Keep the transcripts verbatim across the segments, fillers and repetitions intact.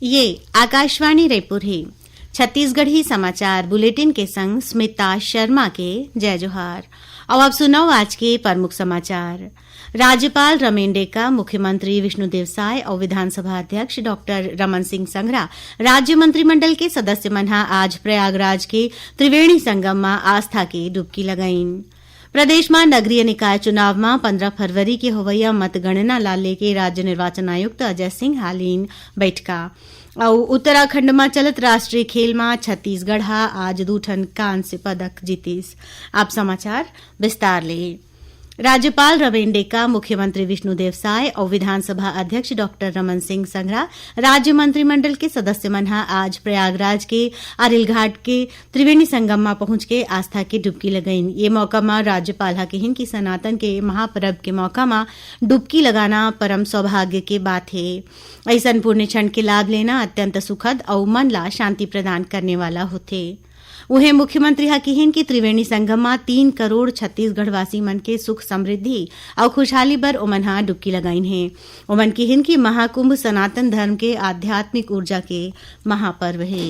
ये आकाशवाणी रायपुर हे। छत्तीसगढ़ी समाचार बुलेटिन के संग स्मिता शर्मा के जय जोहार। अउ अब सुनव आज के प्रमुख समाचार। राज्यपाल रमेन डेका, मुख्यमंत्री विष्णुदेव साय अउ विधानसभा अध्यक्ष डॉक्टर रमन सिंह संघरा राज्य मंत्रिमंडल के सदस्य मन ह आज प्रयागराज के त्रिवेणी संगम म आस्था के डुबकी लगाइन। प्रदेश म नगरीय निकाय चुनाव म पंद्रह फरवरी के होवइया मतगणना ला लेके राज्य निर्वाचन आयुक्त अजय सिंह ह लीन बइठका। अउ उत्तराखंड म चलत राष्ट्रीय खेल म छत्तीसगढ़ ह आज दू ठन कांस्य पदक जीतिस। अब समाचार विस्तार ले। राज्यपाल रमेन डेका, मुख्यमंत्री विष्णुदेव साय अउ विधानसभा अध्यक्ष डॉक्टर रमन सिंह संघरा राज्य मंत्रिमंडल के सदस्य मन ह आज प्रयागराज के अरिलघाट के त्रिवेणी संगम म पहुंच के आस्था के डुबकी लगाइन। ये मौका म राज्यपाल ह किहिन कि सनातन के महापर्व के मौका म डुबकी लगाना परम सौभाग्य के बात हे। अइसन पुण्य क्षण के लाभ लेना अत्यंत सुखद अउ मन ला शांति प्रदान करने वाला होथे। उहें, मुख्यमंत्री ह किहिन कि त्रिवेणी संगम म तीन करोड़ छत्तीसगढ़वासी मन के सुख समृद्धि अउ खुशहाली बर ओमन ह डुबकी लगाइन हे। ओमन किहिन कि महाकुंभ सनातन धर्म के आध्यात्मिक ऊर्जा के महापर्व हे।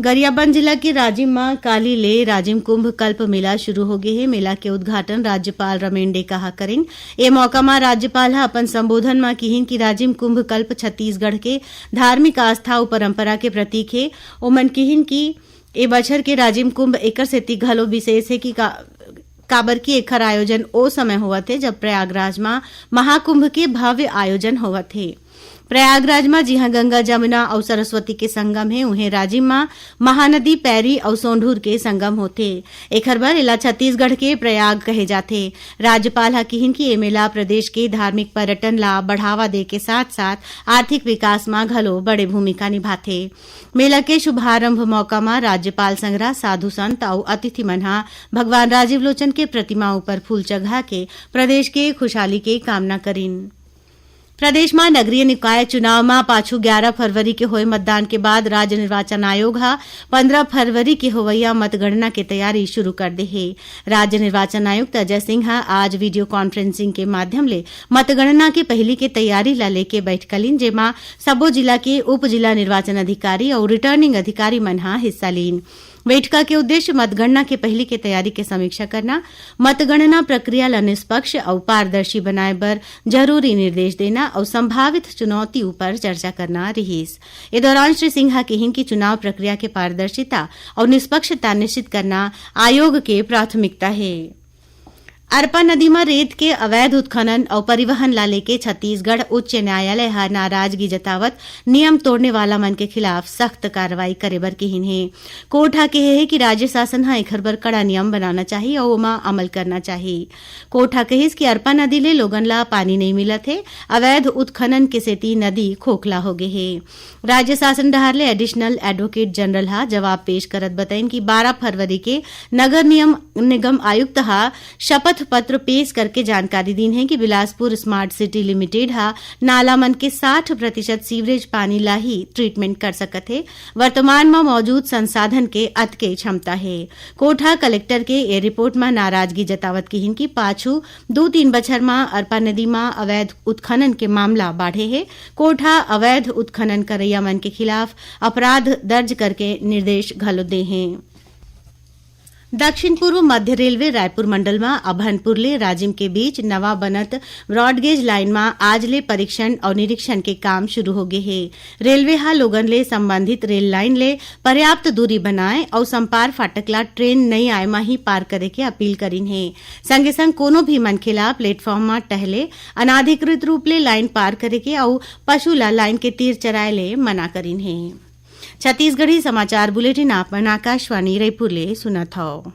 गरियाबंद जिला के राजिम म काली ले राजिम कुंभ कल्प मेला शुरू हो गे हे। मेला के उद्घाटन राज्यपाल रमेन डेका ह करिन। ए मौका म राज्यपाल ह अपन संबोधन म किहिन कि राजिम कुंभ कल्प छत्तीसगढ़ के धार्मिक आस्था अउ परंपरा के प्रतीक हे। ओमन किहिन कि ए बछर के राजिम कुंभ एकर सेती घलो विशेष हे कि का, काबर कि एखर आयोजन ओ समय होवत हे, जब प्रयागराज म महाकुंभ के भव्य आयोजन होवत हे। प्रयागराज म जिहां गंगा, जमुना अउ सरस्वती के संगम हे, उहें राजिम म महानदी पैरी अउ सोंढूर के संगम होथे। एखर बर एला छत्तीसगढ़ के प्रयाग कहे जाथे। राज्यपाल ह किहिन कि ए मेला प्रदेश के धार्मिक पर्यटन ला बढ़ावा दे के साथ-साथ आर्थिक विकास म घलो बड़े भूमिका निभाथे। मेला के शुभारंभ मौका म राज्यपाल संघरा साधु संत अउ अतिथि मन ह भगवान राजीव लोचन के प्रतिमा ऊपर फूल चघा के प्रदेश के खुशहाली के कामना करिन। प्रदेश म नगरीय निकाय चुनाव म पाछू ग्यारा फरवरी के होए मतदान के बाद राज्य निर्वाचन आयोग ह पंद्रह फरवरी के होवइया मतगणना के तैयारी शुरू कर दे हे। राज्य निर्वाचन आयुक्त अजय सिंह ह आज वीडियो कॉन्फ्रेंसिंग के माध्यम ले मतगणना के पहिली के तैयारी ला लेके बैठका लीन, जेमा सबो जिला के उप जिला निर्वाचन अधिकारी अउ रिटर्निंग अधिकारी मन ह हिस्सा लीन। बैठका के उद्देश्य मतगणना के पहिली के तैयारी के समीक्षा करना, मतगणना प्रक्रिया ला निष्पक्ष अउ पारदर्शी बनाए बर जरूरी निर्देश देना अउ संभावित चुनौती ऊपर चर्चा करना रिहिस। ए दौरान श्री सिंह ह किहिन कि चुनाव प्रक्रिया के पारदर्शिता अउ निष्पक्षता निश्चित करना आयोग के प्राथमिकता हे। अरपा नदी म रेत के अवैध उत्खनन अउ परिवहन ला लेके छत्तीसगढ़ उच्च न्यायालय ह नाराजगी जतावत नियम तोड़ने वाला मन के खिलाफ सख्त कार्रवाई करे बर किहिन हे। कोर्ट ह केहे हे कि राज्य शासन ह एखर बर कड़ा नियम बनाना चाही अउ ओमा अमल करना चाही। कोर्ट ह कहिस कि अरपा नदी ले लोगन ला पानी नइ मिलत हे, अवैध उत्खनन के सेती नदी खोखला हो गे हे। राज्य शासन डहार ले एडिशनल एडवोकेट जनरल ह जवाब पेश करत बताइन कि बारह फरवरी के नगर नियम निगम आयुक्त ह शपथ पत्र पेश करके जानकारी दीन हे कि बिलासपुर स्मार्ट सिटी लिमिटेड ह नाला मन के साठ प्रतिशत सीवरेज पानी ला ही ट्रीटमेंट कर सकत हे। वर्तमान म मौजूद संसाधन के अतके क्षमता हे। कोर्ट ह कलेक्टर के ए रिपोर्ट म नाराजगी जतावत किहिन कि पाछू दू तीन बछर म अरपा नदी म अवैध उत्खनन के मामला बाढ़े हे। कोर्ट ह अवैध उत्खनन करइया मन के खिलाफ अपराध दर्ज करके निर्देश घलो दे हे। दक्षिण पूर्व मध्य रेलवे रायपुर मंडल म अभनपुर ले राजिम के बीच नवा बनत ब्रॉडगेज लाइन म आज ले परीक्षण अउ निरीक्षण के काम शुरू हो गे हे। रेलवे ह लोगन ले संबंधित रेल लाइन ले पर्याप्त दूरी बनाए अउ संपार फाटक ला ट्रेन नइ आए म ही पार करे के अपील करिन हे। संगे संग कोनो भी मनखे ला प्लेटफॉर्म म टहले, अनाधिकृत रूप ले लाइन पार करे के अउ पशु ला लाइन के तीर चराए ले मना करिन हे। छत्तीसगढ़ी समाचार बुलेटिन आप मन आकाशवाणी रायपुर ले सुनत हव।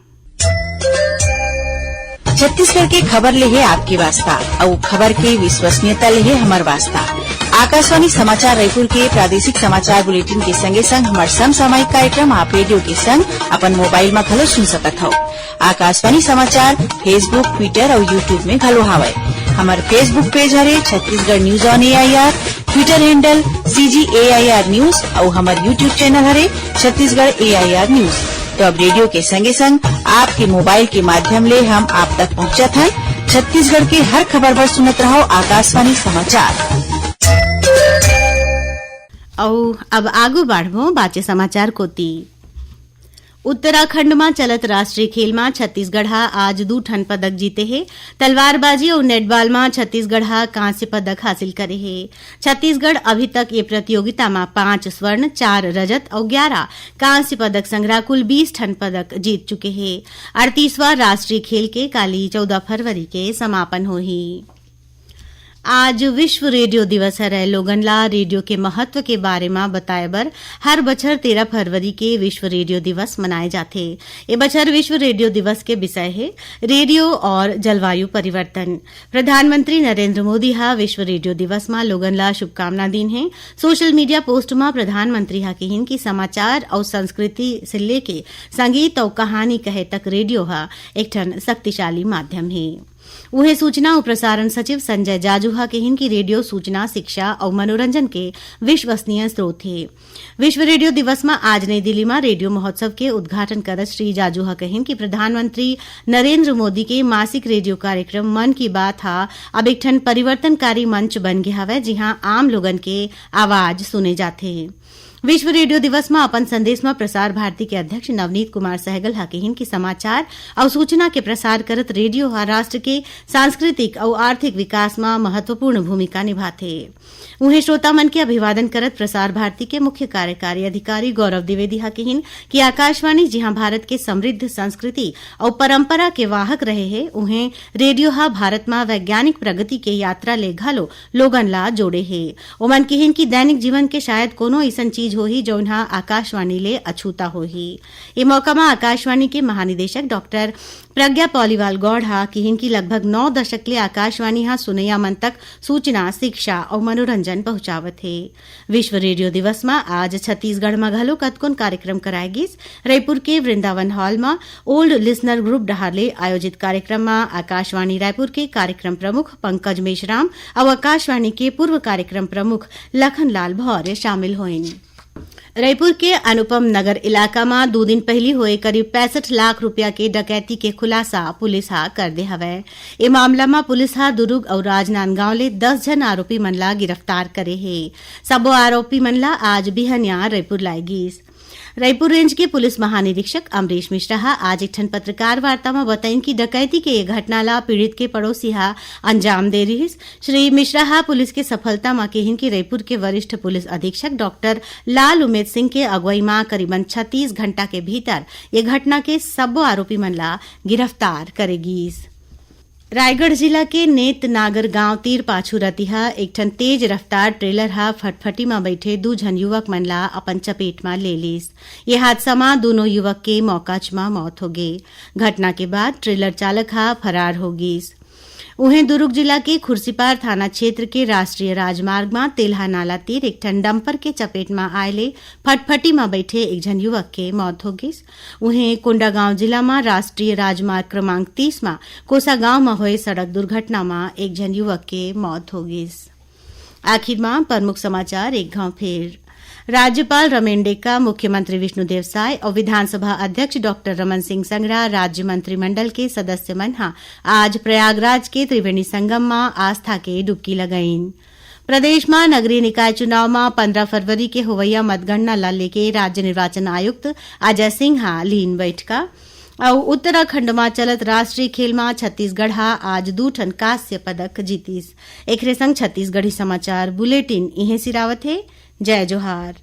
छत्तीसगढ़ के खबर ले हे आपके वास्ता, अउ खबर के विश्वसनीयता ले हे हमर वास्ता। आकाशवाणी समाचार रायपुर के प्रादेशिक समाचार बुलेटिन के संगे संग हमर समसामयिक कार्यक्रम आप रेडियो के संग अपन मोबाइल म घलो सुन सकत हव। आकाशवाणी समाचार Facebook, Twitter अउ YouTube में घलो हावय। हमर Facebook पेज हरे Chhattisgarh news on AIR, Twitter handle CG AIR news अउ हमर YouTube चैनल हरे छत्तीसगढ़ एआईआर न्यूज। तो अब रेडियो के संगे संग आपके मोबाइल के माध्यम ले हम आप तक पहुंचत हन। छत्तीसगढ़ के हर खबर बर सुनत रहव आकाशवाणी समाचार। अउ अब आगू बढ़बो बाचे समाचार कोती। उत्तराखंड म चलत राष्ट्रीय खेल म छत्तीसगढ़ ह आज दू ठन पदक जीते हे। तलवारबाजी अउ नेटबॉल म छत्तीसगढ़ ह कांस्य पदक हासिल करे हे। छत्तीसगढ़ अभी तक ये प्रतियोगिता म पांच स्वर्ण, चार रजत अउ ग्यारह कांस्य पदक संग्रह कुल बीस ठन पदक जीत चुके हे। अड़तीसवां राष्ट्रीय खेल के काली चौदह फरवरी के समापन होही। आज विश्व रेडियो दिवस हरय। लोगन ला रेडियो के महत्व के बारे म बताए बर हर बछर तेरह फरवरी के विश्व रेडियो दिवस मनाए जाथे। ए बछर विश्व रेडियो दिवस के विषय हे रेडियो और जलवायु परिवर्तन। प्रधानमंत्री नरेंद्र मोदी ह विश्व रेडियो दिवस म लोगन ला शुभकामना दीन हे। सोशल मीडिया पोस्ट म प्रधानमंत्री ह किहिन कि समाचार अउ संस्कृति से लेके संगीत अउ कहानी कहे तक रेडियो ह एक ठन शक्तिशाली माध्यम हे। उहें सूचना अउ प्रसारण सचिव संजय जाजू ह किहिन कि रेडियो सूचना, शिक्षा अउ मनोरंजन के विश्वसनीय स्रोत हे। विश्व रेडियो दिवस म आज नई दिल्ली म रेडियो महोत्सव के उद्घाटन करत श्री जाजू ह कहिन कि प्रधानमंत्री नरेंद्र मोदी के मासिक रेडियो कार्यक्रम मन की बात ह अब एक ठन परिवर्तनकारी मंच बन गे हवय, जिहां आम लोगन के आवाज सुने जाथे। विश्व रेडियो दिवस म अपन संदेश म प्रसार भारती के अध्यक्ष नवनीत कुमार सहगल ह किहिन कि समाचार अउ सूचना के प्रसार करत रेडियो ह राष्ट्र के सांस्कृतिक अउ आर्थिक विकास म महत्वपूर्ण भूमिका निभाथे। उहें श्रोता मन के अभिवादन करत प्रसार भारती के मुख्य कार्यकारी अधिकारी गौरव द्विवेदी ह किहिन कि आकाशवाणी जिहां भारत के समृद्ध संस्कृति अउ परंपरा के वाहक रहे हे, उहें रेडियो ह भारत म वैज्ञानिक प्रगति के यात्रा ले घलो लोगन ला जोड़े हे। ओमन किहिन कि दैनिक जीवन के शायद कोनो अइसन चीज होही, जौन ह आकाशवाणी ले अछूता होही। ए मौका म आकाशवाणी के महानिदेशक डॉक्टर प्रज्ञा पॉलीवाल गौड़ ह किहिन कि लगभग नौ दशक ले आकाशवाणी ह सुनैया मन तक सूचना, शिक्षा अउ मनोरंजन पहुंचावत हे। विश्व रेडियो दिवस म आज छत्तीसगढ़ म घलो कतकोन कार्यक्रम कराए गिस। रईपुर के वृंदावन हॉल म ओल्ड लिसनर ग्रुप डहार ले आयोजित कार्यक्रम म आकाशवाणी रायपुर के कार्यक्रम प्रमुख पंकज मेश्राम अउ आकाशवाणी के पूर्व कार्यक्रम प्रमुख लखनलाल भौर्य शामिल होइन। रईपुर के अनुपम नगर इलाका म दू दिन पहिली होए करीब पैंसठ लाख रुपया के डकैती के खुलासा पुलिस ह कर दे हवय। ए मामला म पुलिस ह दुरूग अउ राजनांदगांव ले दस झन आरोपी मन ला गिरफ्तार करे हे। सबो आरोपी मन ला आज बिहनिया रईपुर लाए गीस। रईपुर रेंज के पुलिस महानिरीक्षक अमरीश मिश्रा ह आज एक ठन पत्रकार वार्ता म बताइन कि डकैती के ये घटना ला पीड़ित के पड़ोसी ह अंजाम दे रिहिस। श्री मिश्रा ह पुलिस के सफलता म किहिन कि रईपुर के वरिष्ठ पुलिस अधीक्षक डॉक्टर लाल उमेद सिंह के अगुवाई म करीबन छत्तीस घंटा के भीतर ये घटना के सब्बो आरोपी मन ला गिरफ्तार करे गीस। रायगढ़ जिला के नेत नागर गांव तीर पाछू रतिहा एक ठन तेज रफ्तार ट्रेलर ह फटफटी म बइठे दू झन युवक मन ला अपन चपेट म ले लीस। ये हादसा म दूनों युवक के मौकाच म मौत होगे। घटना के बाद ट्रेलर चालक ह फरार हो गीस। उहें दुरूग जिला के खुर्सीपार थाना क्षेत्र के राष्ट्रीय राजमार्ग म तेल्हा नाला तीर एक ठन डंपर के चपेट म आए ले फटफटी म बइठे एक झन युवक के मौत हो गीस। उहें कोंडागांव जिला म राष्ट्रीय राजमार्ग क्रमांक तीस म कोसागांव म होए सड़क दुर्घटना म एक झन युवक के मौत हो गीस। आखिर म प्रमुख समाचार एक घांव फेर। राज्यपाल रमेन डेका, मुख्यमंत्री विष्णुदेव साय अउ विधानसभा अध्यक्ष डॉक्टर रमन सिंह संघरा राज्य मंत्रिमंडल के सदस्य मन ह आज प्रयागराज के त्रिवेणी संगम म आस्था के डुबकी लगाइन। प्रदेश म नगरीय निकाय चुनाव म पंद्रह फरवरी के होवइया मतगणना ल लेके राज्य निर्वाचन आयुक्त अजय सिंह ह लीन बइठका। अउ उत्तराखंड म चलत राष्ट्रीय खेल म छत्तीसगढ़ ह आज दू ठन कांस्य पदक जीतिस। एखरे संग छत्तीसगढ़ी समाचार बुलेटिन इहें सिरावत हे। जय जोहार।